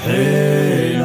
ዜና።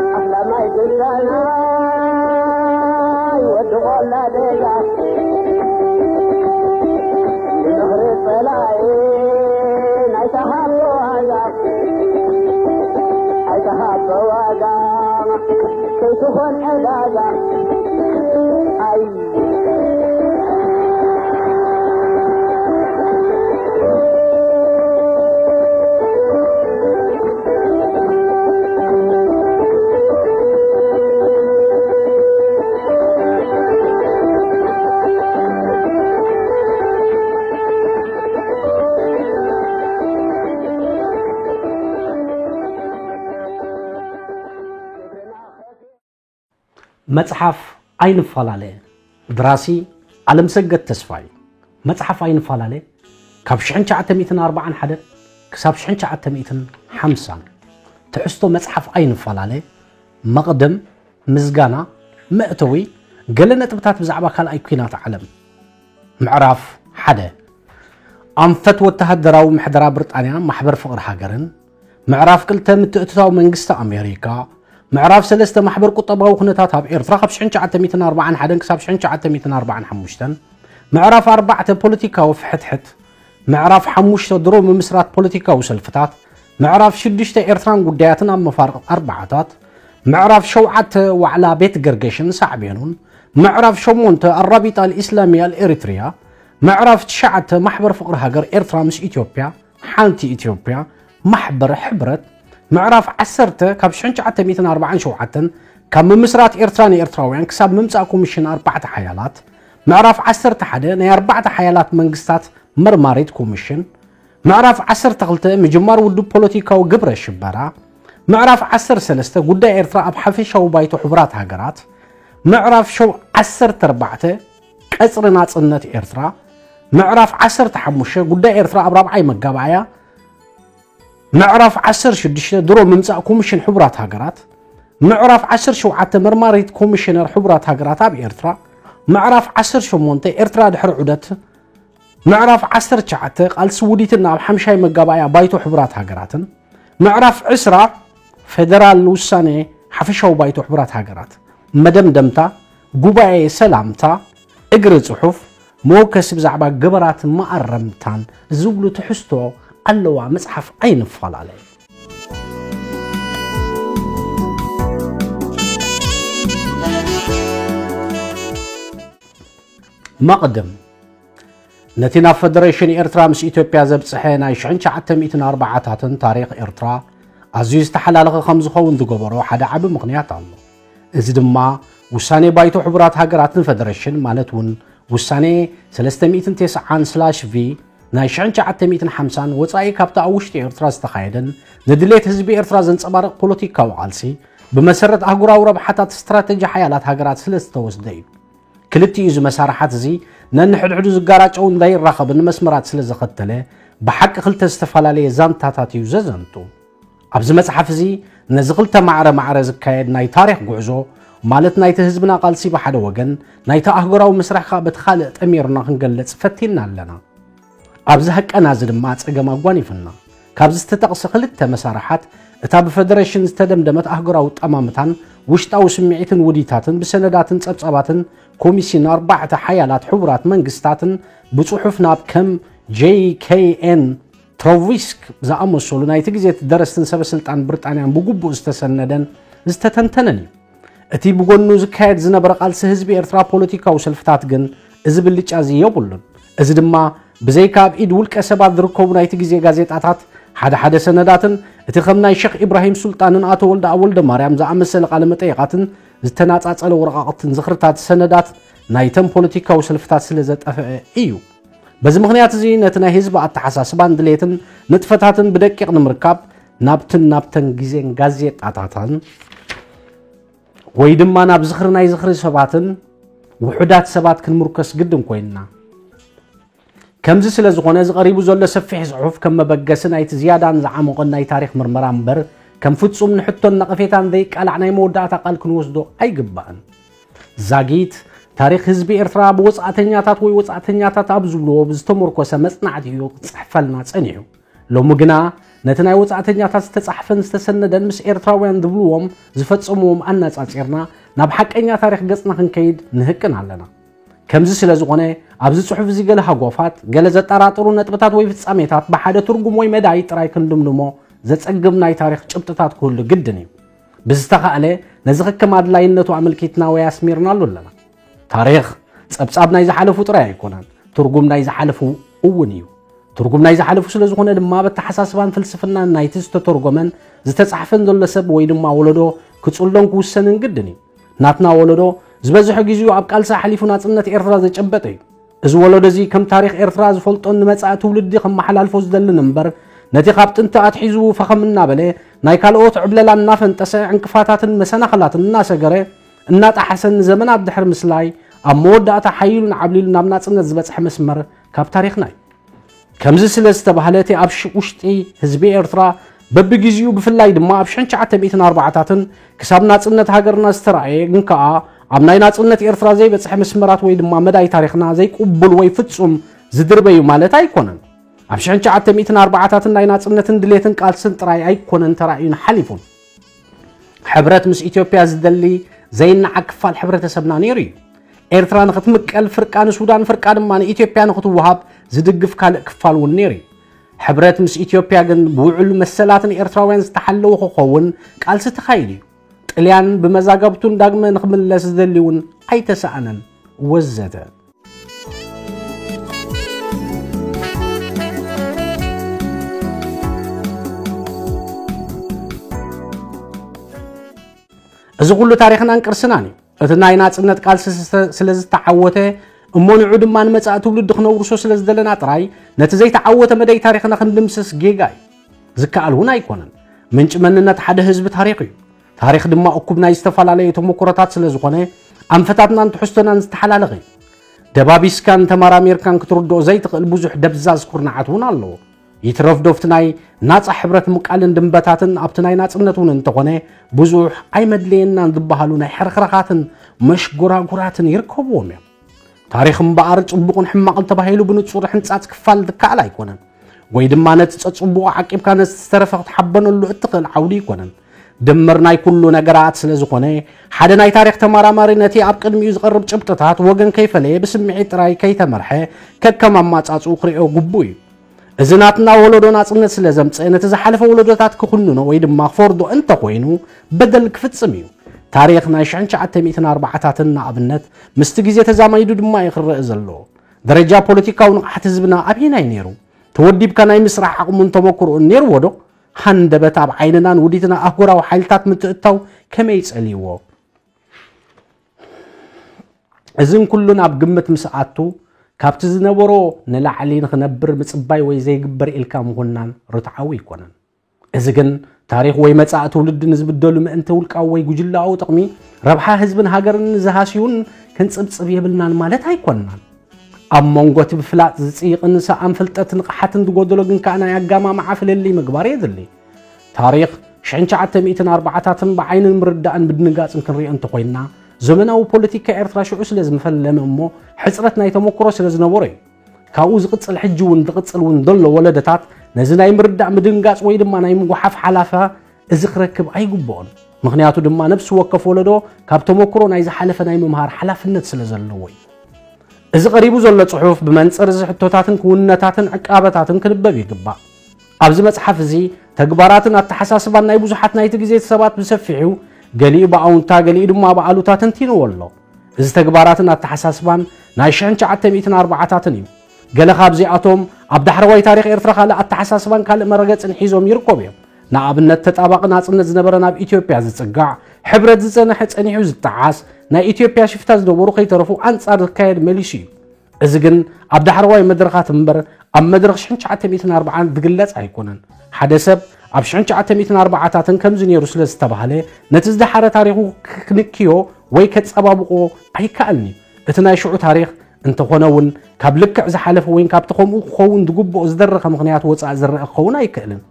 ኣኽላማይ ጉዳና ይወድቖላ ደጋ ንድሕሪ ጸላኢ ናይተሃቦ ዋጋ ኣይተሃቦ ዋጋ ከይትኾን ዕዳጋ ኣይ መጽሓፍ ኣይንፈላለ፣ ደራሲ ኣለምሰገድ ተስፋይ። መጽሓፍ ኣይንፈላለ ካብ ሽሕን ትሽዓተ ሚእትን ኣርባዓን ሓደን ክሳብ ሽሕን ትሽዓተ ሚእትን ሓምሳን። ትሕዝቶ መጽሓፍ ኣይንፈላለ፣ መቕድም፣ ምዝጋና፣ መእተዊ፣ ገለ ነጥብታት ብዛዕባ ካልኣይ ኲናት ዓለም። ምዕራፍ ሓደ። ኣንፈት ወተሃደራዊ ምሕደራ ብሪጣንያ፣ ማሕበር ፍቕሪ ሃገርን። ምዕራፍ ክልተ። ምትእትታው መንግስቲ ኣሜሪካ። ምዕራፍ ሰለስተ። ማሕበር ቁጠባዊ ኩነታት ኣብ ኤርትራ ካብ ሽሕን ትሽዓተ ሚእትን ኣርባዓን ሓደን ክሳብ ሽሕን ትሽዓተ ሚእትን ኣርባዓን ሓሙሽተን። ምዕራፍ ኣርባዕተ። ፖለቲካዊ ፍሕትሕት። ምዕራፍ ሓሙሽተ። ድሮ ምምስራት ፖለቲካዊ ሰልፍታት። ምዕራፍ ሽዱሽተ። ኤርትራን ጉዳያትን ኣብ መፋርቕ ኣርባዓታት። ምዕራፍ ሸውዓተ። ዋዕላ ቤት ገርገሽን ሳዕቤኑን። ምዕራፍ ሸሞንተ። ኣራቢጣ ኣልኢስላሚያ ኣልኤሪትሪያ። ምዕራፍ ትሽዓተ። ማሕበር ፍቕሪ ሃገር ኤርትራ ምስ ኢትዮጵያ፣ ሓንቲ ኢትዮጵያ፣ ማሕበር ሕብረት። ምዕራፍ ዓሰርተ። ካብ ሽሕን ትሽዓተ ሚእትን ኣርባዓን ሸውዓተን፣ ካብ ምምስራት ኤርትራ ንኤርትራውያን ክሳብ ምምጻእ ኮሚሽን ኣርባዕተ ሓያላት። ምዕራፍ ዓሰርተ ሓደ። ናይ ኣርባዕተ ሓያላት መንግስታት መርማሪት ኮሚሽን። ምዕራፍ ዓሰርተ ክልተ። ምጅማር ውድብ ፖለቲካዊ ግብረ ሽበራ። ምዕራፍ ዓሰርተ ሰለስተ። ጉዳይ ኤርትራ ኣብ ሓፈሻዊ ባይቶ ሕቡራት ሃገራት። ምዕራፍ ሸው-፣ ዓሰርተ ኣርባዕተ። ቀጽሪ ናጽነት ኤርትራ። ምዕራፍ ዓሰርተ ሓሙሽተ። ጉዳይ ኤርትራ ኣብ ራብዓይ መጋባእያ። ምዕራፍ ዓሰርተ ሽዱሽተ። ድሮ ምምጻእ ኮሚሽን ሕቡራት ሃገራት። ምዕራፍ ዓሰርተ ሸውዓተ። መርማሪት ኮሚሽነር ሕቡራት ሃገራት ኣብ ኤርትራ። ምዕራፍ ዓሰርተ ሸሞንተ። ኤርትራ ድሕሪ ዑደት። ምዕራፍ ዓሰርተ ትሽዓተ። ቃልሲ ውዲትና ኣብ ሓምሻይ መጋባእያ ባይቶ ሕቡራት ሃገራትን። ምዕራፍ ዕስራ። ፌደራል ውሳኔ ሓፈሻዊ ባይቶ ሕቡራት ሃገራት። መደምደምታ፣ ጉባኤ ሰላምታ፣ እግሪ ጽሑፍ፣ መወከሲ ብዛዕባ ገበራት መኣረምታን ዝብሉ ትሕዝቶ ኣለዋ። መጽሓፍ ኣይንፈላለ። መቕድም። ነቲ ናብ ፈደሬሽን ኤርትራ ምስ ኢትዮጵያ ዘብጽሐ ናይ ሽሕን ትሽዓተ ሚእትን ኣርባዓታትን ታሪኽ ኤርትራ ኣዝዩ ዝተሓላለኸ ከም ዝኸውን ዝገበሮ ሓደ ዓቢ ምኽንያት ኣሎ። እዚ ድማ ውሳኔ ባይቶ ሕቡራት ሃገራት ንፈደሬሽን፣ ማለት እውን ውሳኔ ሰለስተ ሚእትን ተስዓን ስላሽ ቪ ናይ ሽሕን ትሽዓተ ሚእትን ሓምሳን ወጻኢ ካብቲ ኣብ ውሽጢ ኤርትራ ዝተኻየደን ንድሌት ህዝቢ ኤርትራ ዘንጸባርቕ ፖለቲካዊ ቃልሲ ብመሰረት ኣህጉራዊ ረብሓታት ስትራተጂ ሓያላት ሃገራት ስለ ዝተወስደ እዩ። ክልቲኡ እዚ መሳርሓት እዚ ነንሕድሕዱ ዝጋራጨው እንዳይራኸብን መስመራት ስለ ዘኸተለ ብሓቂ ክልተ ዝተፈላለየ ዛንታታት እዩ ዘዘንቱ። ኣብዚ መጽሓፍ እዚ ነዚ ክልተ ማዕረ ማዕረ ዝካየድ ናይ ታሪኽ ጉዕዞ፣ ማለት ናይቲ ህዝብና ቃልሲ ብሓደ ወገን፣ ናይቲ ኣህጉራዊ መስርሕ ከኣ በቲ ካልእ ጠሚርና ክንገልጽ ፈቲንና ኣለና። ኣብዚ ሃቀና እዚ ድማ ጸገም ኣጓኒፉና። ካብዚ ዝተጠቕሰ ክልተ መሳርሓት፣ እታ ብፈደረሽን ዝተደምደመት ኣህጉራዊ ጠማምታን ውሽጣዊ ስምዒትን ውዲታትን ብሰነዳትን ጸብጻባትን ኮሚሽን ኣርባዕተ ሓያላት ሕቡራት መንግስታትን ብጽሑፍ ናብ ከም ጄ ኬ ኤን ትሮቪስክ ዝኣመሰሉ ናይቲ ግዜ ደረስትን ሰበ ስልጣን ብሪጣንያን ብግቡእ ዝተሰነደን ዝተተንተነን እዩ። እቲ ብጎኑ ዝካየድ ዝነበረ ቃልሲ ህዝቢ ኤርትራ ፖለቲካዊ ሰልፍታት ግን እዚ ብልጫ እዚ የብሉን። እዚ ድማ ብዘይካ ኣብ ኢድ ውልቀ ሰባት ዝርከቡ ናይቲ ግዜ ጋዜጣታት፣ ሓደ ሓደ ሰነዳትን እቲ ከም ናይ ሸኽ ኢብራሂም ሱልጣንን ኣቶ ወልደኣብ ወልደማርያም ዝኣመሰለ ቃለ መጠይቓትን ዝተናጻጸለ ወረቓቕትን ዝኽርታት ሰነዳት ናይተን ፖለቲካዊ ሰልፍታት ስለ ዘጠፍአ እዩ። በዚ ምኽንያት እዚ ነቲ ናይ ህዝቢ ኣተሓሳስባን ድሌትን ንጥፈታትን ብደቂቕ ንምርካብ ናብትን ናብተን ግዜን ጋዜጣታትን ወይ ድማ ናብ ዝኽሪ ናይ ዝኽሪ ሰባትን ውሑዳት ሰባት ክንምርኮስ ግድን ኮይንና። ከምዚ ስለ ዝኾነ፣ እዚ ቀሪቡ ዘሎ ሰፊሕ ጽሑፍ ከም መበገሲ ናይቲ ዝያዳን ዝዓመቖን ናይ ታሪኽ ምርመራ እምበር፣ ከም ፍጹም ንሕቶን ነቐፌታን ዘይቃላዕ ናይ መወዳእታ ቃል ክንወስዶ ኣይግባእን። ዛጊት፣ ታሪኽ ህዝቢ ኤርትራ ብወጻእተኛታት ወይ ወጻእተኛታት ኣብ ዝብልዎ ብዝተመርኮሰ መጽናዕቲ እዩ ክጽሕፈልና ጸኒሑ። ሎሚ ግና፣ ነቲ ናይ ወጻእተኛታት ዝተጻሕፈን ዝተሰነደን ምስ ኤርትራውያን ዝብልዎም ዝፈጸምዎም ኣነጻጺርና፣ ናብ ሓቀኛ ታሪኽ ገጽና ክንከይድ ንህቅን ኣለና። ከምዚ ስለ ዝኾነ፣ ኣብዚ ጽሑፍ እዚ ገለ ሃጓፋት፣ ገለ ዘጠራጥሩ ነጥብታት ወይ ፍጻሜታት ብሓደ ትርጉም ወይ መዳይ ጥራይ ክንድምድሞ ዘጸግም ናይ ታሪኽ ጭብጥታት ክህሉ ግድን እዩ። ብዝተኻእለ፣ ነዚ ከከም ኣድላይነቱ ኣመልኪትና ወይ ኣስሚርናሉ ኣለና። ታሪኽ፣ ጸብጻብ ናይ ዝሓለፉ ጥራይ ኣይኮነን፣ ትርጉም ናይ ዝሓለፉ እውን እዩ። ትርጉም ናይ ዝሓለፉ ስለ ዝኾነ ድማ፣ በተሓሳስባን ፍልስፍናን ናይቲ ዝተተርጎመን ዝተጻሕፈን ዘሎ ሰብ ወይ ድማ ወለዶ ክጽሎን ክውሰንን ግድን እዩ። ናትና ወለዶ፣ ዝበዝሐ ግዜኡ ኣብ ቃልሲ ኣሕሊፉ ናጽነት ኤርትራ ዘጨበጠ እዩ። እዚ ወለዶ እዚ ከም ታሪኽ ኤርትራ ዝፈልጦን ንመጻኢ ትውልዲ ከመሓላልፎ ዝደልን እምበር፣ ነቲ ካብ ጥንቲ ኣትሒዙ ፈኸም እናበለ፣ ናይ ካልኦት ዕብለላ እናፈንጠሰ፣ ዕንቅፋታትን መሰናኽላትን እናሰገረ፣ እናጠሓሰን ንዘመናት ድሕሪ ምስላይ፣ ኣብ መወዳእታ ሓይሉን ዓብሊሉን ናብ ናጽነት ዝበጽሐ መስመር ካብ ታሪኽና እዩ። ከምዚ ስለ ዝተባህለ፣ እቲ ኣብ ሽ-፣ ውሽጢ ህዝቢ ኤርትራ በብግዜኡ፣ ብፍላይ ድማ ኣብ ሽሕን ትሽዓተ ሚእትን ኣርባዓታትን ክሳብ ናጽነት ሃገርና ዝተራእየ፣ ግን ከኣ ኣብ ናይ ናጽነት ኤርትራ ዘይበጽሐ መስመራት ወይ ድማ መዳይ ታሪኽና ዘይቅቡል ወይ ፍጹም ዝድርበዩ ማለት ኣይኮነን። ኣብ ሽሕን ትሽዓተ ሚእትን ኣርባዓታትን ናይ ናጽነትን ድሌትን ቃልስን ጥራይ ኣይኮነን ተራእዩን ሓሊፉን። ሕብረት ምስ ኢትዮጵያ ዝደሊ ዘይነዓቅ ክፋል ሕብረተሰብና ነይሩ እዩ። ኤርትራ ንኽትምቀል፣ ፍርቃ ንሱዳን፣ ፍርቃ ድማ ንኢትዮጵያ ንኽትወሃብ ዝድግፍ ካልእ ክፋል እውን ነይሩ እዩ። ሕብረት ምስ ኢትዮጵያ ግን ብውዕል መሰላትን ኤርትራውያን ዝተሓለወ ክኸውን ቃልሲ ተኻይዱ እዩ። ጥልያን ብመዛግብቱን ዳግመ ንኽምለስ ዝደሊ እውን ኣይተሳእነን፣ ወዘተ። እዚ ኩሉ ታሪኽናን ቅርስናን እዩ። እቲ ናይ ናጽነት ቃልሲ ስተ-፣ ስለ ዝተዓወተ፣ እሞ ንዑ ድማ ንመጻኢ ትውልዲ ክነውርሶ ስለ ዝደለና ጥራይ፣ ነቲ ዘይተዓወተ መደይ ታሪኽና ክንድምስስ ጌጋ እዩ። ዝከኣል እውን ኣይኮነን። ምንጪ መንነት ሓደ ህዝቢ ታሪኽ እዩ። ታሪኽ ድማ እኩብ ናይ ዝተፈላለዩ ተመኩሮታት ስለ ዝኾነ፣ ኣንፈታትናን ትሕዝቶናን ዝተሓላለኸ እዩ። ደባቢስካን ተመራሚርካን ክትርድኦ ዘይትኽእል ብዙሕ ደብዛዝ ኩርናዓት እውን ኣለዎ። ይትረፍ ዶፍቲ ናይ ናጻ ሕብረት ምቃልን ድንበታትን ኣብቲ ናይ ናጽነት እውን እንተኾነ፣ ብዙሕ ኣይመድለየናን ዝበሃሉ ናይ ሕርኽርኻትን መሽጎራጉራትን ይርከብዎም እዮም። ታሪኽ እምበኣር ጽቡቕን ሕማቕን ተባሂሉ ብንጹር ሕንጻጽ ክፋል ዝከኣል ኣይኮነን። ወይ ድማ ነቲ ጸጽቡቑ ዓቂብካ ነቲ ዝተረፈ ክትሓበነሉ እትኽእል ዓውዲ ኣይኮነን። ድምር ናይ ኩሉ ነገራት ስለ ዝኾነ፣ ሓደ ናይ ታሪኽ ተመራማሪ ነቲ ኣብ ቅድሚኡ ዝቐርብ ጭብጥታት ወገን ከይፈለየ ብስምዒት ጥራይ ከይተመርሐ ከከም ኣማጻጽኡ ክርእዮ ግቡእ እዩ። እዚ ናትና ወለዶ ናጽነት ስለ ዘምጽአ፣ ነቲ ዝሓለፈ ወለዶታት ክኹንኖ ወይ ድማ ክፈርዶ እንተኾይኑ፣ በደል ክፍጽም እዩ። ታሪኽ ናይ ሽሕን ትሽዓተ ሚእትን ኣርባዓታትን ንኣብነት፣ ምስቲ ግዜ ተዛማይዱ ድማ እዩ ክረአ ዘለዎ። ደረጃ ፖለቲካዊ ንቕሓት ህዝብና ኣበየናይ ነይሩ? ተወዲብካ ናይ ምስራሕ ዓቕሙን ተመክሮኡን ነይርዎ ዶ? ሃንደበት ኣብ ዓይንናን ውዲትና ኣህጉራዊ ሓይልታት ምትእትታው ከመይ ጸልይዎ? እዝን ኩሉን ኣብ ግምት ምስ ኣቱ፣ ካብቲ ዝነበሮ ንላዕሊ ንኽነብር ምጽባይ ወይ ዘይግበር ኢልካ ምኹናን ርትዓዊ ኣይኮነን። እዚ ግን ታሪኽ ወይ መጻኢ ትውልዲ ንዝብደሉ ምእንቲ ውልቃዊ ወይ ጉጅላዊ ጥቕሚ፣ ረብሓ ህዝብን ሃገርን ንዝሃስዩን ክንጽብጽብ የብልናን ማለት ኣይኮንናን። ኣብ መንጎ እቲ ብፍላጥ ዝጽይቕን ሰኣን ፍልጠትን ንቕሓትን ዝጎደሎ ግን ከኣ ናይ ኣጋማምዓ ፍልልይ ምግባር የድሊ። ታሪኽ ሽሕን ትሽዓተ ሚእትን ኣርባዓታትን ብዓይንን ምርዳእን ምድንጋጽን ክንሪኦ እንተኾይንና፣ ዘመናዊ ፖለቲካ ኤርትራ ሽዑ ስለ ዝፈለመ እሞ ሕጽረት ናይ ተመክሮ ስለ ዝነበሮ እዩ። ካብኡ ዝቕጽል ሕጂ እውን ዝቕጽል እውን ዘሎ ወለዶታት ነዚ ናይ ምርዳእ ምድንጋጽ ወይ ድማ ናይ ምጉሓፍ ሓላፋ እዚ ክረክብ ኣይግብኦን። ምኽንያቱ ድማ ነፍሲ ወከፍ ወለዶ ካብ ተመክሮ ናይ ዝሓለፈ ናይ ምምሃር ሓላፍነት ስለ ዘለዎ እዩ። እዚ ቀሪቡ ዘሎ ጽሑፍ ብመንጽር እዚ ሕቶታትን ክውንነታትን ዕቃበታትን ክንበብ ይግባእ። ኣብዚ መጽሓፍ እዚ ተግባራትን ኣተሓሳስባን ናይ ብዙሓት ናይቲ ግዜ ሰባት ብሰፊሑ፣ ገሊኡ ብኣውንታ ገሊኡ ድማ ብኣሉታ ተንቲንዎ ኣሎ። እዚ ተግባራትን ኣተሓሳስባን ናይ ሽሕን ትሽዓተ ሚእትን ኣርባዓታትን እዩ። ገለ ካብዚኣቶም ኣብ ዳሕረዋይ ታሪኽ ኤርትራ ካልእ ኣተሓሳስባን ካልእ መረገጽን ሒዞም ይርከቡ እዮም። ንኣብነት ተጣባቒ ናጽነት ዝነበረ ናብ ኢትዮጵያ ዝጽጋዕ፣ ሕብረት ዝጸንሐ ጸኒሑ ዝጠዓስ፣ ናይ ኢትዮጵያ ሽፍታ ዝነበሩ ከይተረፉ ኣንጻር ዝካየድ መሊሱ እዩ። እዚ ግን ኣብ ዳሕረዋይ መድረኻት እምበር ኣብ መድረኽ ሽሕን ትሽዓተ ሚእትን ኣርባዓን ዝግለጽ ኣይኮነን። ሓደ ሰብ ኣብ ሽሕን ትሽዓተ ሚእትን ኣርባዓታትን ከምዚ ነይሩ ስለ ዝተባህለ ነቲ ዝደሓረ ታሪኹ ክንክዮ ወይ ከጸባብቖ ኣይከኣልን እዩ። እቲ ናይ ሽዑ ታሪኽ እንተኾነ እውን ካብ ልክዕ ዝሓለፈ ወይ ካብቲ ከምኡ ክኸውን ዝግብኦ ዝደረኸ ምኽንያት ወጻኢ ዝረአ ክኸውን ኣይክእልን።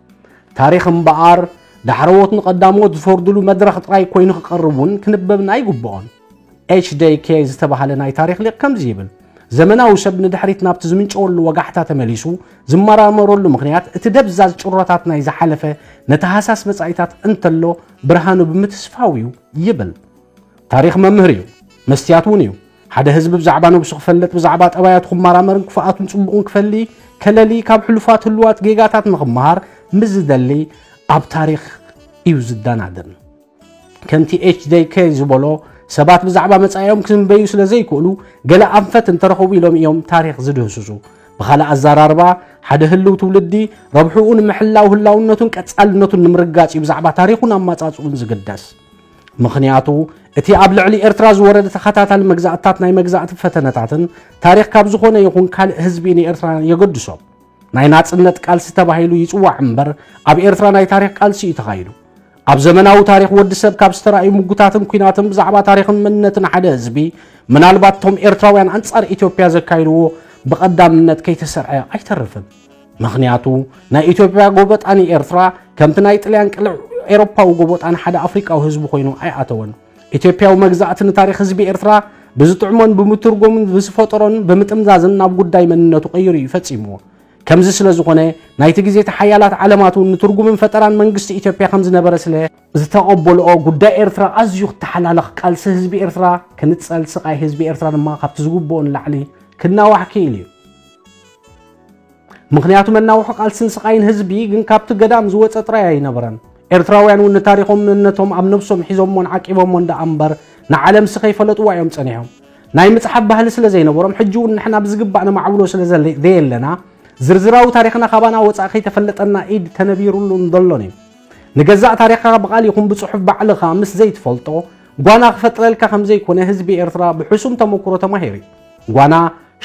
ታሪኽ እምበኣር ዳሕረዎት ንቐዳሞት ዝፈርዱሉ መድረኽ ጥራይ ኮይኑ ክቐርብ እውን ክንበብን ኣይግብኦን። ኤች ዴይ ኬ ዝተባህለ ናይ ታሪኽ ሊቕ ከምዚ ይብል፣ ዘመናዊ ሰብ ንድሕሪት ናብቲ ዝምንጨወሉ ወጋሕታ ተመሊሱ ዝመራመረሉ ምኽንያት እቲ ደብዛዝ ጭሮታት ናይ ዝሓለፈ ነቲ ሃሳስ መጻኢታት እንተሎ ብርሃኑ ብምትስፋው እዩ ይብል። ታሪኽ መምህር እዩ፣ መስትያት እውን እዩ። ሓደ ህዝቢ ብዛዕባ ነብሱ ክፈልጥ ብዛዕባ ጠባያቱ ክመራመርን ክፍኣቱን ጽቡቕን ክፈሊ ከለሊ ካብ ሕሉፋት ህሉዋት ጌጋታት ንኽመሃር ምስ ዝደሊ ኣብ ታሪኽ እዩ ዝደናደን። ከምቲ ኤች ዴይ ኬ ዝበሎ ሰባት ብዛዕባ መጻኢኦም ክዝንበዩ ስለ ዘይክእሉ ገለ ኣንፈት እንተረኸቡ ኢሎም እዮም ታሪኽ ዝድህስሱ። ብኻልእ ኣዘራርባ ሓደ ህልው ትውልዲ ረብሕኡ ንምሕላው ህላውነቱን ቀጻልነቱን ንምርጋጽ እዩ ብዛዕባ ታሪኹን ኣማጻጽኡን ዝግደስ። ምኽንያቱ እቲ ኣብ ልዕሊ ኤርትራ ዝወረደ ተኸታታሊ መግዛእትታት ናይ መግዛእቲ ፈተነታትን ታሪኽ ካብ ዝኾነ ይኹን ካልእ ህዝቢ ንኤርትራ የገድሶም። ናይ ናጽነት ቃልሲ ተባሂሉ ይጽዋዕ እምበር ኣብ ኤርትራ ናይ ታሪኽ ቃልሲ እዩ ተኻይዱ። ኣብ ዘመናዊ ታሪኽ ወዲ ሰብ ካብ ዝተራእዩ ምጉታትን ኲናትን ብዛዕባ ታሪኽን መንነትን ሓደ ህዝቢ ምናልባት እቶም ኤርትራውያን ኣንጻር ኢትዮጵያ ዘካይድዎ ብቐዳምነት ከይተሰርዐ ኣይተርፍን። ምኽንያቱ ናይ ኢትዮጵያ ጎበጣ ንኤርትራ ከምቲ ናይ ጥልያን ቅልዕ ኤሮፓዊ ጎበጣ ንሓደ ኣፍሪቃዊ ህዝቢ ኮይኑ ኣይኣተወን። ኢትዮጵያዊ መግዛእቲ ንታሪኽ ህዝቢ ኤርትራ ብዝጥዕሞን ብምትርጎምን ብዝፈጠሮን ብምጥምዛዝን ናብ ጉዳይ መንነቱ ቀይሩ እዩ ፈጺምዎ። ከምዚ ስለ ዝኾነ ናይቲ ግዜ እቲ ሓያላት ዓለማት እውን ንትርጉምን ፈጠራን መንግስቲ ኢትዮጵያ ከም ዝነበረ ስለ ዝተቐበልኦ ጉዳይ ኤርትራ ኣዝዩ ክተሓላለኽ ቃልሲ ህዝቢ ኤርትራ ክንጸል ስቓይ ህዝቢ ኤርትራ ድማ ካብቲ ዝግብኦ ንላዕሊ ክናዋሕ ክኢሉ እዩ። ምኽንያቱ መናውሒ ቃልስን ስቓይን ህዝቢ ግን ካብቲ ገዳም ዝወጸ ጥራይ ኣይነበረን። ኤርትራውያን እውን ንታሪኾም መንነቶም ኣብ ነብሶም ሒዞሞን ዓቂቦሞን ደኣ እምበር ንዓለምሲ ከይፈለጥዋ እዮም ጸኒሖም። ናይ ምጽሓፍ ባህሊ ስለ ዘይነበሮም ሕጂ እውን ንሕና ብዝግባእ ነማዕብሎ ስለ ዘለ- ዘየለና ዝርዝራዊ ታሪኽና ካባና ወጻኢ ከይተፈለጠና ኢድ ተነቢሩሉን ዘሎን እዩ። ንገዛእ ታሪኽካ ብቓል ይኹን ብጽሑፍ ባዕልኻ ምስ ዘይትፈልጦ ጓና ክፈጥረልካ ከም ዘይኮነ ህዝቢ ኤርትራ ብሕሱም ተመክሮ ተማሂሩ እዩ። ጓና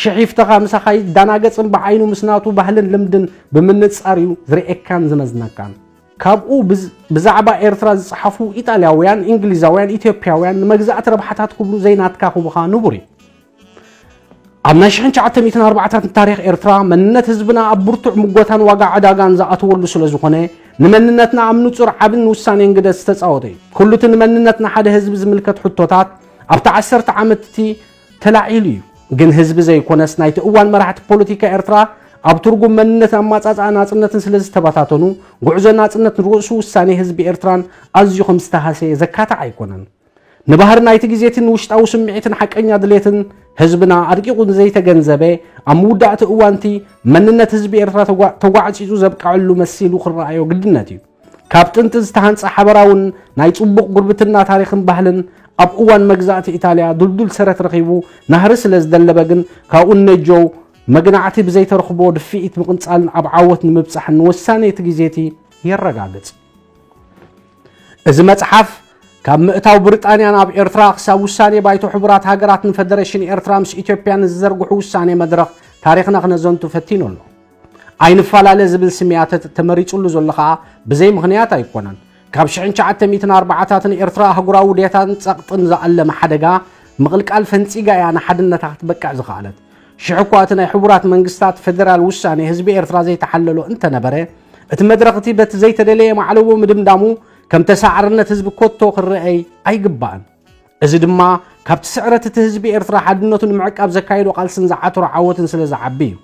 ሽሒፍተኻ ምሳኻ ይዳናገጽን ብዓይኑ ምስ ናቱ ባህልን ልምድን ብምንጻር እዩ ዝርእየካን ዝመዝነካን። ካብኡ ብዝ- ብዛዕባ ኤርትራ ዝጸሓፉ ኢጣልያውያን፣ እንግሊዛውያን፣ ኢትዮጵያውያን ንመግዛእቲ ረብሓታት ክብሉ ዘይናትካ ክቡኻ ንቡር እዩ። ኣብ ናይ ሽሕን ትሽዓተ ሚእትን ኣርባዓታትን ታሪኽ ኤርትራ መንነት ህዝብና ኣብ ብርቱዕ ምጎታን ዋጋ ዕዳጋን ዝኣተወሉ ስለ ዝኾነ ንመንነትና ኣብ ንጹር ዓብን ውሳኔን ግደ ዝተጻወተ እዩ። ኩሉ እቲ ንመንነትና ሓደ ህዝቢ ዝምልከት ሕቶታት ኣብቲ ዓሰርተ ዓመት እቲ ተላዒሉ እዩ። ግን ህዝቢ ዘይኮነስ ናይቲ እዋን መራሕቲ ፖለቲካ ኤርትራ ኣብ ትርጉም መንነትን ኣማጻጽኣ ናጽነትን ስለ ዝተበታተኑ ጉዕዞ ናጽነት ንርእሱ ውሳኔ ህዝቢ ኤርትራን ኣዝዩ ከም ዝተሃሰየ ዘካትዕ ኣይኮነን። ንባህሪ ናይቲ ግዜትን ውሽጣዊ ስምዒትን ሓቀኛ ድሌትን ህዝብና ኣድቂቑ ንዘይተገንዘበ ኣብ ምውዳእቲ እዋንቲ መንነት ህዝቢ ኤርትራ ተጓ- ተጓዕጺጹ ዘብቀዐሉ መሲሉ ክረኣዮ ግድነት እዩ። ካብ ጥንቲ ዝተሃንጸ ሓበራውን ናይ ጽቡቕ ጉርብትና ታሪኽን ባህልን ኣብ እዋን መግዛእቲ ኢጣልያ ድልዱል ሰረት ረኺቡ ናህሪ ስለ ዝደለበ ግን ካብኡ ነጀው መግናዕቲ ብዘይተረኽቦ ድፍኢት ምቕንጻልን ኣብ ዓወት ንምብጻሕን ንወሳኔ እቲ ግዜቲ የረጋግጽ። እዚ መጽሓፍ ካብ ምእታው ብሪጣንያ ናብ ኤርትራ ክሳብ ውሳኔ ባይቶ ሕቡራት ሃገራት ንፈደረሽን ኤርትራ ምስ ኢትዮጵያ ንዝዘርግሑ ውሳኔ መድረኽ ታሪኽና ክነዘንቱ ፈቲኑ ኣሎ። ኣይንፈላለ ዝብል ስም እያ ተ- ተመሪጹሉ ዘሎ ኸኣ ብዘይ ምኽንያት ኣይኮነን። ካብ ሽሕን ትሽዓተ ሚእትን ኣርባዓታትን ኤርትራ ኣህጉራዊ ውዴታን ጸቕጥን ዝኣለመ ሓደጋ ምቕልቃል ፈንጺጋ እያ ንሓድነታ ክትበቅዕ ዝኸኣለት። ሽሕ እኳ እቲ ናይ ሕቡራት መንግስታት ፈደራል ውሳኔ ህዝቢ ኤርትራ ዘይተሓለሎ እንተነበረ፣ እቲ መድረኽ እቲ በቲ ዘይተደለየ ማዕለቦ ምድምዳሙ ከም ተሳዕርነት ህዝቢ ኮቶ ክረኣይ ኣይግባእን። እዚ ድማ ካብቲ ስዕረት እቲ ህዝቢ ኤርትራ ሓድነቱ ንምዕቃብ ዘካየዶ ቃልስን ዝዓተሮ ዓወትን ስለ ዝዓቢ እዩ።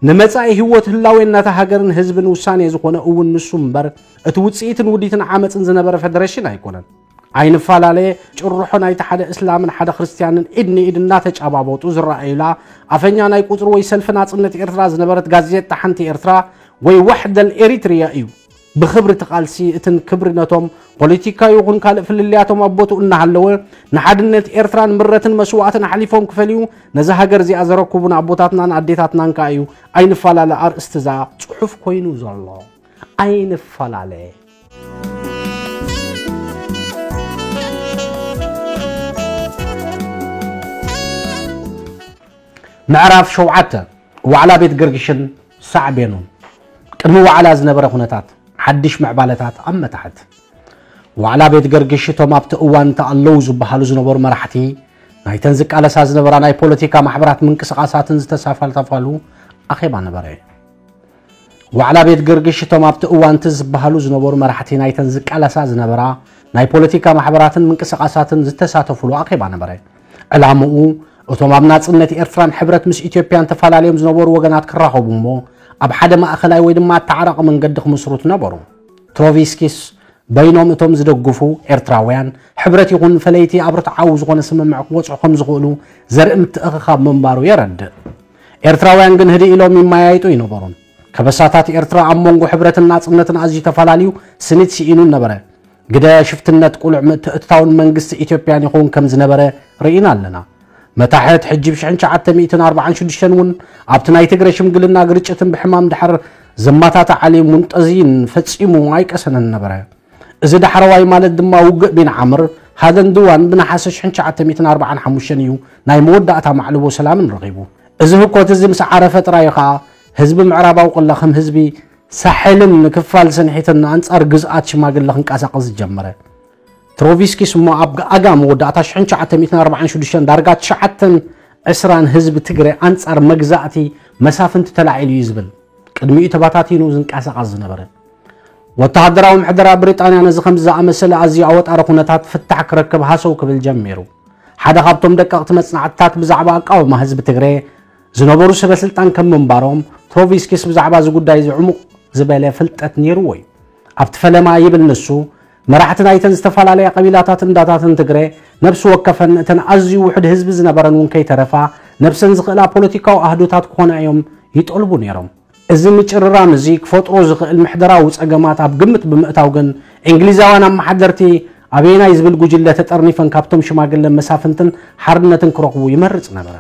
ንመጻኢ ህይወት ህላዌ ናታ ሃገርን ህዝብን ውሳኔ ዝኾነ እውን ንሱ እምበር እቲ ውጽኢትን ውዲትን ዓመጽን ዝነበረ ፈደረሽን ኣይኮነን። ኣይንፈላለየ፣ ጭርሖ ናይቲ ሓደ እስላምን ሓደ ክርስትያንን ኢድ ንኢድ እናተጫባበጡ ዝረኣዩላ ኣፈኛ ናይ ቁጽሪ ወይ ሰልፊ ናጽነት ኤርትራ ዝነበረት ጋዜጣ ሓንቲ ኤርትራ ወይ ዋሕደል ኤሪትሪያ እዩ። ብኽብሪ እቲ ቃልሲ እትን ክብሪ ነቶም ፖለቲካ ይኹን ካልእ ፍልልያቶም ኣብ ቦትኡ እናሃለወ ንሓድነት ኤርትራን ምረትን መስዋእትን ኣሕሊፎም ክፈልዩ ነዛ ሃገር እዚኣ ዘረኩቡና ኣቦታትናን ኣዴታትናን ከኣ እዩ ኣይንፈላለ ኣርእስቲ እዛ ጽሑፍ ኮይኑ ዘሎ። ኣይንፈላለ። ምዕራፍ ሸውዓተ። ዋዕላ ቤት ገርግሽን ሳዕቤኑን። ቅድሚ ዋዕላ ዝነበረ ኩነታት፣ ሓድሽ ምዕባለታት ኣብ መታሕት። ዋዕላ ቤት ገርግሽ እቶም ኣብቲ እዋን ተኣለዉ ዝበሃሉ ዝነበሩ መራሕቲ ናይተን ዝቃለሳ ዝነበራ ናይ ፖለቲካ ማሕበራት ምንቅስቃሳትን ዝተሳተፋሉ ኣኼባ ነበረ። ዋዕላ ቤት ገርግሽ እቶም ኣብቲ እዋንቲ ዝበሃሉ ዝነበሩ መራሕቲ ናይተን ዝቃለሳ ዝነበራ ናይ ፖለቲካ ማሕበራትን ምንቅስቃሳትን ዝተሳተፉሉ ኣኼባ ነበረ። ዕላምኡ እቶም ኣብ ናጽነት ኤርትራን ሕብረት ምስ ኢትዮጵያን ተፈላለዮም ዝነበሩ ወገናት ክራኸቡ እሞ ኣብ ሓደ ማእኸላይ ወይ ድማ ኣተዓራቂ መንገዲ ክምስሩት ነበሩ። ትሮቪስኪስ በይኖም እቶም ዝደግፉ ኤርትራውያን ሕብረት ይኹን ፈለይቲ ኣብ ርትዓዊ ዝኾነ ስምምዕ ክወጽዑ ከም ዝኽእሉ ዘርኢ ምትእኽኻብ ምንባሩ የረድእ። ኤርትራውያን ግን ህድእ ኢሎም ይመያየጡ ይነበሩን። ከበሳታት ኤርትራ ኣብ መንጎ ሕብረትን ናጽነትን ኣዝዩ ተፈላለዩ ስኒት ስኢኑን ነበረ። ግደ ሽፍትነት ቁሉዕ ምትእትታውን መንግስቲ ኢትዮጵያን ይኸውን ከም ዝነበረ ርኢና ኣለና። መታሕት ሕጂ ብ ሽሕን ትሽዓተ ሚእትን ኣርባዓን ሽዱሽተን እውን ኣብቲ ናይ ትግረ ሽምግልና ግርጭትን ብሕማም ድሓር ዘማታትዓሊ ሙንጠዚን ፈጺሙ ኣይቀሰነን ነበረ። እዚ ዳሕረዋይ ማለት ድማ ውግእ ቢን ዓምር ሃደን ድዋን ብነሓሰ ሽሕን ትሽዓተ ሚእትን ኣርባዓን ሓሙሽተን እዩ ናይ መወዳእታ ማዕልቦ ሰላምን ረኺቡ። እዚ ህኮት እዚ ምስ ዓረፈ ጥራይ ከኣ ህዝቢ ምዕራባዊ ቅላ ከም ህዝቢ ሳሕልን ክፋል ስንሒትን ኣንጻር ግዝኣት ሽማግለ ክንቀሳቐስ ዝጀመረ። ትሮቪስኪስ እሞ ኣብ ኣጋ መወዳእታ ሽሕን ትሽዓተ ሚእትን ኣርባዓን ሽዱሽተን ዳርጋ ትሽዓተን ዕስራን ህዝቢ ትግረ ኣንጻር መግዛእቲ መሳፍንቲ ተላዒሉ እዩ ዝብል ቅድሚኡ ተባታቲኑ ዝንቀሳቐስ ዝነበረ። ወተሃደራዊ ምሕደራ ብሪጣንያ ነዚ ከምዚ ዝኣመሰለ ኣዝዩ ኣወጣሪ ኩነታት ፍታሕ ክረክብ ሃሰው ክብል ጀሚሩ። ሓደ ካብቶም ደቀቕቲ መጽናዕትታት ብዛዕባ ኣቃውማ ህዝቢ ትግረ ዝነበሩ ሰበ ስልጣን ከም ምንባሮም ትሮቪስኪስ ብዛዕባ እዚ ጉዳይ እዚ ዕሙቕ ዝበለ ፍልጠት ነይርዎ እዩ። ኣብቲ ፈለማ ይብል ንሱ፣ መራሕቲ ናይተን ዝተፈላለያ ቀቢላታት እንዳታትን ትግረ ነብሲ ወከፈን እተን ኣዝዩ ውሑድ ህዝቢ ዝነበረን እውን ከይተረፋ ነብሰን ዝኽእላ ፖለቲካዊ ኣህዱታት ክኾና እዮም ይጠልቡ ነይሮም። እዚ ምጭርራም እዚ ክፈጥሮ ዝኽእል ምሕደራዊ ጸገማት ኣብ ግምት ብምእታው ግን እንግሊዛውያን ኣመሓደርቲ ኣበየናይ ዝብል ጉጅለ ተጠርኒፈን ካብቶም ሽማግለ መሳፍንትን ሓርነትን ክረኽቡ ይመርጽ ነበረ።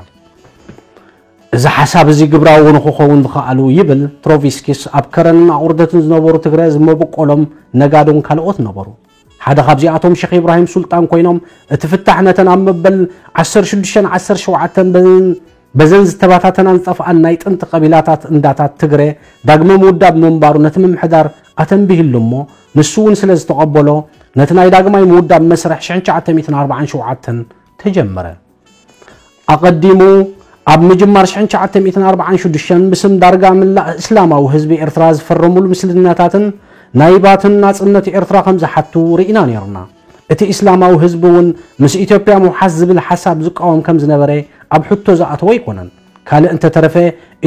እዚ ሓሳብ እዚ ግብራዊ ንክኸውን ዝኸኣሉ ይብል ትሮቪስኪስ ኣብ ከረንን ኣቑርደትን ዝነበሩ ትግረ ዝመበቆሎም ነጋዶን ካልኦት ነበሩ። ሓደ ካብዚኣቶም ሸኽ ኢብራሂም ሱልጣን ኮይኖም እቲ ፍታሕ ነተን ኣብ መበል ዓሰርተ ሽዱሽተን ዓሰርተ ሸውዓተን በዘን በዘን ዝተባታተናን ዝጠፍኣን ናይ ጥንቲ ቀቢላታት እንዳታት ትግረ ዳግመ ምውዳብ ምንባሩ ነቲ ምምሕዳር ኣተንቢህሉ እሞ ንሱ እውን ስለ ዝተቐበሎ ነቲ ናይ ዳግማይ ምውዳብ መስርሕ ሽሕን ትሽዓተ ሚእትን ኣርባዓን ሸውዓተን ተጀመረ። ኣቐዲሙ ኣብ ምጅማር ሽሕን ትሽዓተ ሚእትን ኣርባዓን ሽዱሽተን ብስም ዳርጋ ምላእ እስላማዊ ህዝቢ ኤርትራ ዝፈረሙሉ ምስልኛታትን ናይ ባትን ናጽነት ኤርትራ ከም ዝሓቱ ርኢና ነይርና። እቲ እስላማዊ ህዝቢ እውን ምስ ኢትዮጵያ ምውሓስ ዝብል ሓሳብ ዝቃወም ከም ዝነበረ ኣብ ሕቶ ዝኣተወ ኣይኮነን። ካልእ እንተተረፈ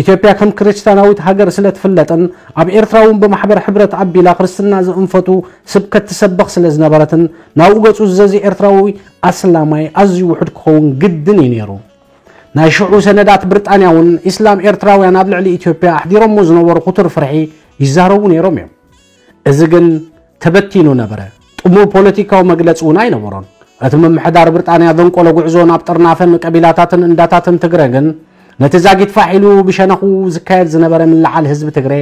ኢትዮጵያ ከም ክርስትያናዊት ሃገር ስለ ትፍለጥን ኣብ ኤርትራ እውን ብማሕበር ሕብረት ኣቢላ ክርስትና ዝእንፈቱ ስብከት ትሰብኽ ስለ ዝነበረትን ናብኡ ገጹ ዝዘዚ ኤርትራዊ ኣስላማይ ኣዝዩ ውሑድ ክኸውን ግድን እዩ ነይሩ። ናይ ሽዑ ሰነዳት ብሪጣንያ እውን ኢስላም ኤርትራውያን ኣብ ልዕሊ ኢትዮጵያ ኣሕዲሮሞ ዝነበሩ ክቱር ፍርሒ ይዛረቡ ነይሮም እዮም። እዚ ግን ተበቲኑ ነበረ። ጥሙር ፖለቲካዊ መግለጺ እውን ኣይነበሮን። እቲ ምምሕዳር ብሪጣንያ ዘንቆሎ ጉዕዞ ናብ ጥርናፈን ቀቢላታትን እንዳታትን ትግረ ግን ነቲ ዛጊት ፋሕ ኢሉ ብሸነኹ ዝካየድ ዝነበረ ምልዓል ህዝቢ ትግረ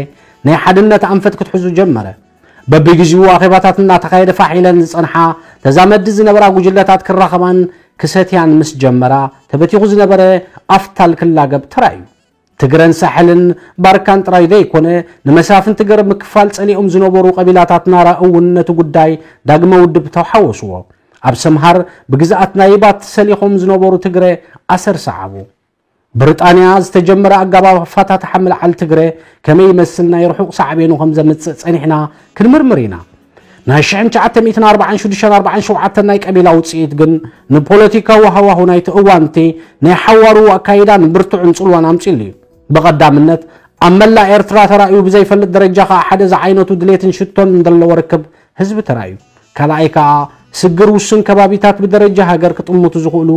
ናይ ሓድነት ኣንፈት ክትሕዙ ጀመረ። በብግዜኡ ኣኼባታት እናተኻየደ ፋሕ ኢለን ዝጸንሓ ተዛመድቲ ዝነበራ ጉጅለታት ክራኸባን ክሰትያን ምስ ጀመራ ተበቲኹ ዝነበረ ኣፍታል ክላገብ ተራእዩ። ትግረን ሳሕልን ባርካን ጥራይ ዘይኮነ ንመሳፍንቲ ገረብ ምክፋል ጸሊኦም ዝነበሩ ቀቢላታት ናራ እውን ነቲ ጉዳይ ዳግመ ውድብ ተሓወስዎ። ኣብ ሰምሃር ብግዝኣት ናይ ባት ሰሊኾም ዝነበሩ ትግረ ኣሰር ሰዓቡ። ብሪጣንያ ዝተጀመረ ኣጋባብ ኣፋታትሓ ምልዓል ትግረ ከመይ ይመስል ናይ ርሑቕ ሳዕቤኑ ከም ዘምጽእ ጸኒሕና ክንምርምር ኢና። ናይ ሽሕን ትሽዓተ ሚእትን ኣርባዓን ሽዱሽተን ኣርባዓን ሸውዓተን ናይ ቀቢላ ውጽኢት ግን ንፖለቲካዊ ሃዋሁ ናይቲ እዋን እቲ ናይ ሓዋሩ ኣካይዳን ብርቱዕን ጽልዋን ኣምጺሉ እዩ። ብቐዳምነት ኣብ መላእ ኤርትራ ተራእዩ ብዘይፈልጥ ደረጃ ከኣ ሓደ ዝዓይነቱ ድሌትን ሽቶን እንደለዎ ርክብ ህዝቢ ተራእዩ። ካልኣይ ከኣ ስግር ውሱን ከባቢታት ብደረጃ ሃገር ክጥምቱ ዝኽእሉ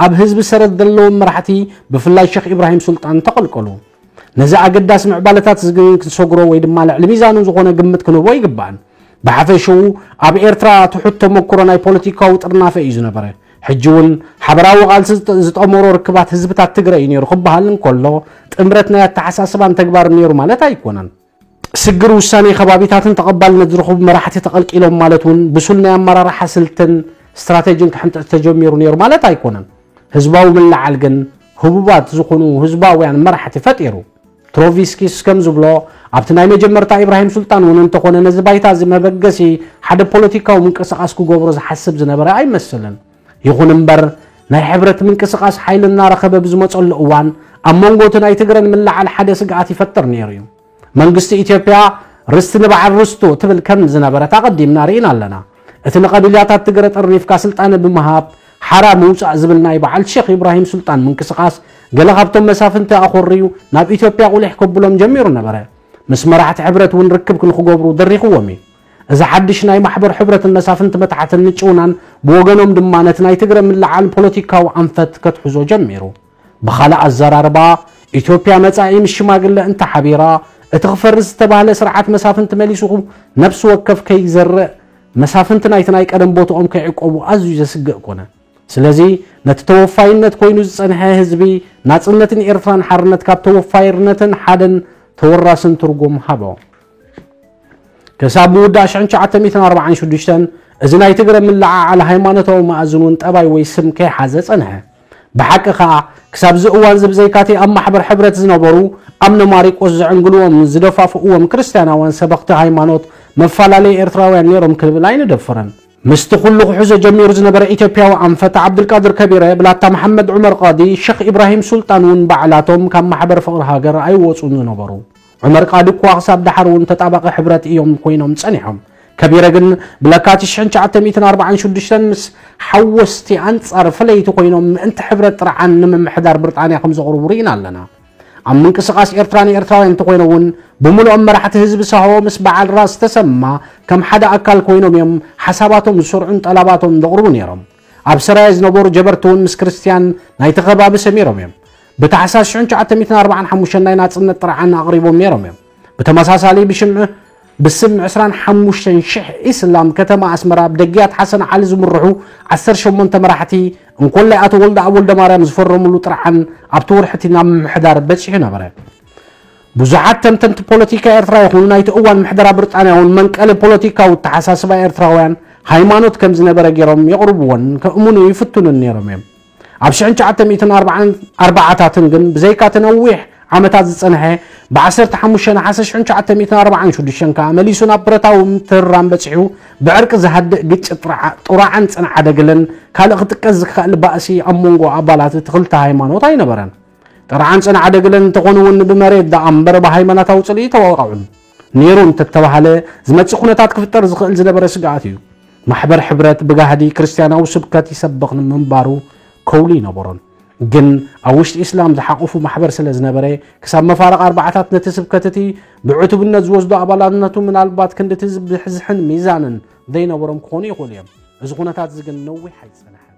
ኣብ ህዝቢ ሰረት ዘለዎም መራሕቲ ብፍላይ ሸኽ ኢብራሂም ሱልጣን ተቐልቀሉ። ነዚ ኣገዳሲ ምዕባለታት እዚ ግን ክንሰግሮ ወይ ድማ ልዕሊ ሚዛኑ ዝኾነ ግምት ክንህቦ ይግባእን። ብሓፈሽኡ ኣብ ኤርትራ ትሑት ተመክሮ ናይ ፖለቲካዊ ጥርናፈ እዩ ዝነበረ። ሕጂ እውን ሓበራዊ ቃልሲ ዝጠ- ዝጠመሮ ርክባት ህዝብታት ትግረ እዩ ነይሩ ክበሃል እንከሎ ጥምረት ናይ ኣተሓሳስባን ተግባርን ነይሩ ማለት ኣይኮነን። ስግር ውሳኔ ከባቢታትን ተቐባልነት ዝረኽቡ መራሕቲ ተቐልቂሎም ማለት እውን ብሱል ናይ ኣመራርሓ ስልትን ስትራቴጂን ክሕንጠጥ ተጀሚሩ ነይሩ ማለት ኣይኮነን። ህዝባዊ ምልዓል ግን ህቡባት ዝኾኑ ህዝባውያን መራሕቲ ፈጢሩ። ትሮቪስኪስ ከም ዝብሎ ኣብቲ ናይ መጀመርታ ኢብራሂም ሱልጣን እውን እንተኾነ ነዚ ባይታ እዚ መበገሲ ሓደ ፖለቲካዊ ምንቅስቃስ ክገብሮ ዝሓስብ ዝነበረ ኣይመስልን። ይኹን እምበር ናይ ሕብረት ምንቅስቃስ ሓይሊ እናረኸበ ብዝመፀሉ እዋን ኣብ መንጎ እቲ ናይ ትግረን ምልዓል ሓደ ስግኣት ይፈጥር ነይሩ እዩ። መንግስቲ ኢትዮጵያ ርስቲ ንበዓል ርስቱ ትብል ከም ዝነበረት ኣቐዲምና ርኢና ኣለና። እቲ ንቐቢላታት ትግረ ጠርኒፍካ ስልጣነ ብምሃብ ሓራ ምውፃእ ዝብል ናይ በዓል ሼኽ ኢብራሂም ሱልጣን ምንቅስቃስ ገለ ካብቶም መሳፍንቲ ኣኾርዩ ናብ ኢትዮጵያ ቁሊሕ ከብሎም ጀሚሩ ነበረ። ምስ መራሕቲ ሕብረት እውን ርክብ ክንክገብሩ ደሪኽዎም እዩ። እዚ ሓድሽ ናይ ማሕበር ሕብረትን መሳፍንቲ መታሕትን ምጭውናን ብወገኖም ድማ ነቲ ናይ ትግረ ምልዓል ፖለቲካዊ ኣንፈት ከትሕዞ ጀሚሩ። ብኻልእ ኣዘራርባ ኢትዮጵያ መጻኢ ምስ ሽማግለ እንተሓቢራ እቲ ክፈርስ ዝተባህለ ስርዓት መሳፍንቲ መሊሱ ነፍሲ ወከፍ ከይዘርእ መሳፍንቲ ናይቲ ናይ ቀደም ቦትኦም ከይዕቆቡ ኣዝዩ ዘስግእ ኮነ። ስለዚ ነቲ ተወፋይነት ኮይኑ ዝጸንሐ ህዝቢ ናጽነትን ኤርትራን ሓርነት ካብ ተወፋይነትን ሓደን ተወራስን ትርጉም ሃቦ። ክሳብ ምውዳእ ሽሕን ትሽዓተ ሚእትን ኣርባዓን ሽዱሽተን እዚ ናይ ትግረ ምልዓዓል ሃይማኖታዊ መኣዝን እውን ጠባይ ወይ ስም ከይሓዘ ጸንሐ። ብሓቂ ከኣ ክሳብዚ እዋን እዚ ብዘይካቲ ኣብ ማሕበር ሕብረት ዝነበሩ ኣምነ ማሪቆስ ዘዕንግልዎም ዝደፋፍእዎም ክርስትያናውያን ሰበኽቲ ሃይማኖት መፈላለዪ ኤርትራውያን ነይሮም ክንብል ኣይንደፍርን። ምስቲ ኩሉ ክሕዞ ጀሚሩ ዝነበረ ኢትዮጵያዊ ኣንፈት ዓብዱልቃድር ከቢረ ብላታ መሓመድ ዑመር ቃዲ ሸኽ ኢብራሂም ሱልጣን እውን ባዕላቶም ካብ ማሕበር ፍቕሪ ሃገር ኣይወፁን ዝነበሩ። ዑመር ቃዲ እኳ ክሳብ ደሓር እውን ተጣባቒ ሕብረት እዮም ኮይኖም ጸኒሖም። ከቢረ ግን ብለካቲት ሽሕን ትሽዓተ ሚእትን ኣርባዓን ሽዱሽተን ምስ ሓወስቲ ኣንጻር ፈለይቲ ኮይኖም ምእንቲ ሕብረት ጥርዓን ንምምሕዳር ብሪጣንያ ከም ዘቕርቡ ርኢና ኣለና። ኣብ ምንቅስቃስ ኤርትራ ንኤርትራውያን እንተኮይነ እውን ብምሉኦም መራሕቲ ህዝቢ ሳሆ ምስ በዓል ራስ ተሰማ ከም ሓደ ኣካል ኮይኖም እዮም ሓሳባቶም ዝሰርዑን ጠላባቶም ዘቕርቡ ነይሮም። ኣብ ሰራየ ዝነበሩ ጀበርቲ እውን ምስ ክርስትያን ናይቲ ከባቢ ሰሚሮም እዮም። ብታሕሳስ ሽሕን ትሽዓተ ሚእትን ኣርባዓን ሓሙሽተን ናይ ናጽነት ጥርዓን ኣቕሪቦም ነይሮም እዮም። ብተመሳሳሊ ብሽም ብስም ዕስራን ሓሙሽተን ሽሕ ኢስላም ከተማ ኣስመራ ብደጊያት ሓሰን ዓሊ ዝምርሑ ዓሰርተ ሸሞንተ መራሕቲ እንኮላይ ኣቶ ወልደኣብ ወልደማርያም ዝፈረምሉ ጥርዓን ኣብቲ ወርሒ እቲ ናብ ምምሕዳር በጺሑ ነበረ። ብዙሓት ተንተንቲ ፖለቲካ ኤርትራ ይኹኑ ናይቲ እዋን ምሕደራ ብሪጣንያ እውን መንቀሊ ፖለቲካዊ ኣተሓሳስባ ኤርትራውያን ሃይማኖት ከም ዝነበረ ገይሮም የቕርብዎን ከእምኑ ይፍትኑን ነይሮም እዮም። ኣብ ሽሕን ትሽዓተ ሚእትን ኣርባዓን ኣርባዓታትን ግን ብዘይካ እቲ ነዊሕ ዓመታት ዝጸንሐ ብ ዓሰርተ ሓሙሽተ ነሓሰ ሽሕን ትሽዓተ ሚእትን ኣርባዓን ሽዱሽተን ከኣ መሊሱ ናብ ብረታዊ ምትህርራም በጺሑ ብዕርቂ ዝሃድእ ግጭት ጥርዓ- ጥሩዓን ጽንዓደግልን ካልእ ክጥቀስ ዝኸእል ባእሲ ኣብ መንጎ ኣባላት እቲ ክልተ ሃይማኖት ኣይነበረን። ጥርዓን ጽንዓደግልን እንተኾኑ እውን ብመሬት ደኣ እምበር ብሃይማኖታዊ ጽልኢ ተወቃዑን ነይሩ እንተተባህለ ዝመጽእ ኩነታት ክፍጠር ዝኽእል ዝነበረ ስግኣት እዩ። ማሕበር ሕብረት ብጋህዲ ክርስትያናዊ ስብከት ይሰብኽ ምንባሩ ከውሊ ይነበሮን። ግን ኣብ ውሽጢ ኢስላም ዝሓቆፉ ማሕበር ስለ ዝነበረ ክሳብ መፋርቕ ኣርባዓታት ነቲ ስብከት እቲ ብዕቱብነት ዝወስዶ ኣባላትነቱ ምናልባት ክንድቲ ዝብሕዝሕን ሚዛንን ዘይነበሮም ክኾኑ ይኽእሉ እዮም። እዚ ኩነታት እዚ ግን ነዊሕ ኣይጸንሐን።